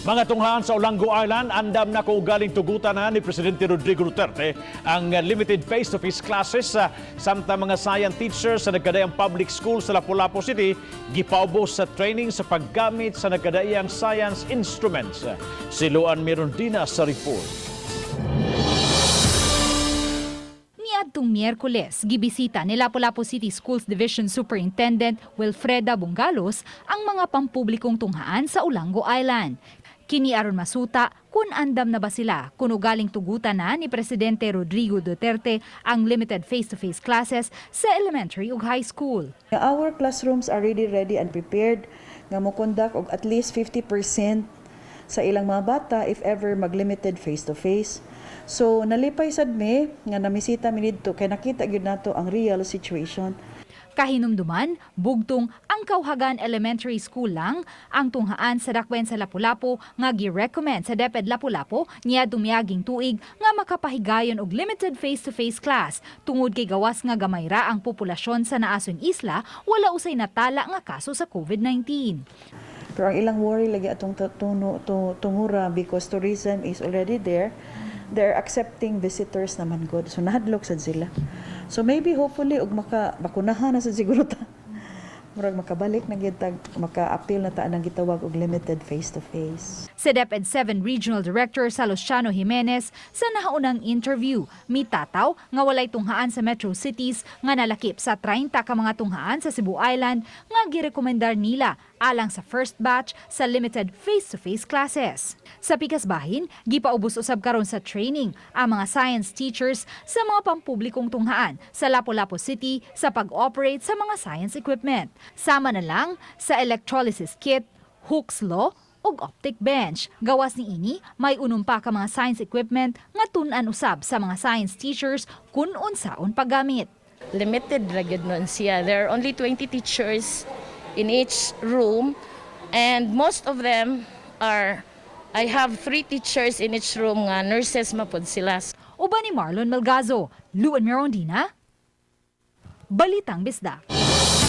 Mga tunghaan sa Olango Island, andam na kung ugaling tugutan na ni Presidente Rodrigo Duterte ang limited face-to-face classes sa samtang mga science teachers sa nagkadaiyang public school sa Lapu-Lapu City gipaubos sa training sa paggamit sa nagkadaiyang science instruments. Si Luan Mirondina sa report. Niadtong Miyerkules, gibisita ni Lapu-Lapu City Schools Division Superintendent Wilfreda Bungalos ang mga pampublikong tunghaan sa Olango Island. Kini aron masuta kung andam na ba sila kung ugaling tugutan na ni Presidente Rodrigo Duterte ang limited face-to-face classes sa elementary ug high school. Our classrooms are really ready and prepared nga mo conduct og at least 50% sa ilang mga bata if ever mag-limited face-to-face. So nalipay sad mi nga namisita mi didto kay nakita gyud nato ang real situation. Kahinumduman, bugtong ang Kauhagan Elementary School lang ang tunghaan sa dakbayan sa Lapu-Lapu nga gi-recommend sa DepEd Lapu-Lapu niya dumiaging tuig nga makapahigayon og limited face-to-face class tungod kay gawas nga gamay ra ang populasyon sa naason isla, wala usay natala nga kaso sa COVID-19. Pero ang ilang worry lagi atong tungura because tourism is already there. They're accepting visitors naman good. So nahadlok sad sila. So maybe hopefully og maka bakunahan na sad siguro ta. Murag makabalik na gyud tag maka-appeal na ta anang gitawag og limited face to face. Sa DepEd 7 Regional Director Salustiano Jimenez, sa nahaunang interview, mitataw nga walay tunghaan sa metro cities nga nalakip sa 30 ka mga tunghaan sa Cebu Island nga girekomendar nila alang sa first batch sa limited face-to-face classes. Sa pikas bahin, gipaubos usab karon sa training ang mga science teachers sa mga pampublikong tunghaan sa Lapu-Lapu City sa pag-operate sa mga science equipment. Sama na lang sa electrolysis kit, Hooke's Law, ug optic bench. Gawas ni ini, may unom pa ka mga science equipment nga tun-an usab sa mga science teachers kun unsaon paggamit. Limited ra gyud nun siya. There are only 20 teachers in each room and most of them are, I have three teachers in each room nga nurses mapud sila. Uban ni Marlon Melgazo, Luan Mirondina, Balitang Bisdak.